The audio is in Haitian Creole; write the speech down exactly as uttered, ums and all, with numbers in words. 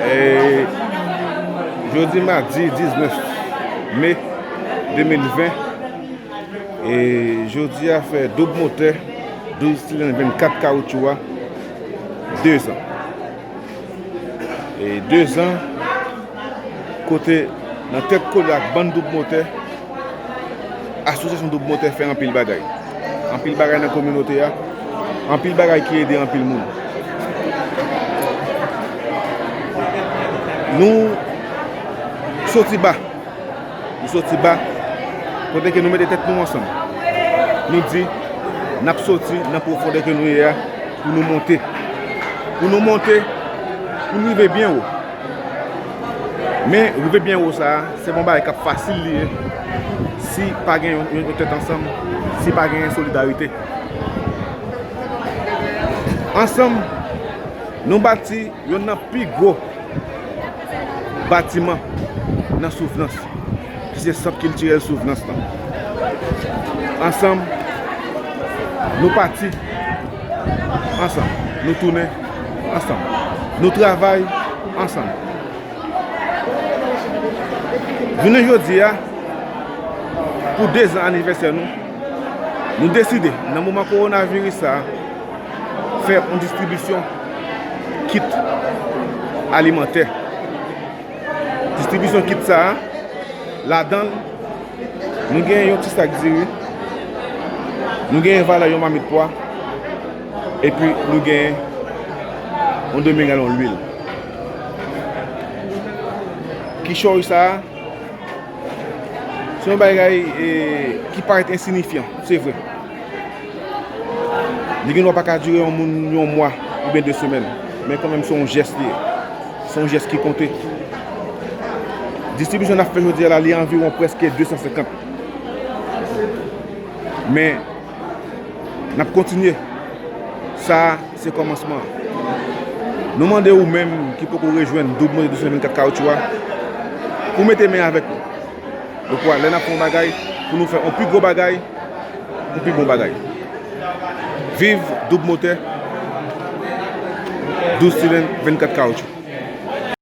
E jodi madi diznèf me de mil ven, e jodi a fè doub motè douz silenn vennkat kawotchou a de zan. E de zan kote nan tèt kole ak bann doub motè, asosyasyon doub motè fè anpil bagay. Anpil bagay nan kominote a, anpil bagay ki ede anpil moun. Nou soti ba, nou soti ba, kote ke nou mete tèt nou ansanm. Nou di, n ap soti nan pwofondè ke nou ye a pou nou monte. Pou nou monte, pou nou rive byen wo. Men, rive byen wo sa a, se pa yon bagay k ap fasil li ye, si pa gen yon, yon, yon tèt ansanm, si pa gen solidarite. Ansanm, nou bati youn nan pi gwo batiman nan Souvnans, ki se Sant Kiltirèl Souvnans lan. Ansanm, nou pati ansanm, nou tounen ansanm, nou travay ansanm. Jounen jodi a, pou de zan anivèsè nou, nou deside, nan moman kowonaviris sa a, fè yon distribisyon kit alimantè. Distribisyon kit sa a, ladan l, nou gen yon ti sak diri, nou gen valè yon mamit pwa, epi nou gen yon demi galon lwil. Kichòy sa a, se yon bagay, e, ki parèt ensinifyan, se vre. Li gen dwa pa ka dire yon moun yon mwa oubyen de semèn, men kanmenm se yon jès li ye. Se yon jès ki konte. Distribisyon n ap fè jodi a la, li anviwon prèske de san senkant. Men, n ap kontinye. Sa a, se kòmansman an. Nou mande ou menm ki poko rejwenn Doub Motè douz silenn vennkat kawotchou a, pou mete men avèk nou. Nou kwè lè n ap fè yon bagay, pou nou fè yon pi gwo bagay, yon pi bon bagay. Viv Doub Motè, douz silenn, vennkat kawotchou.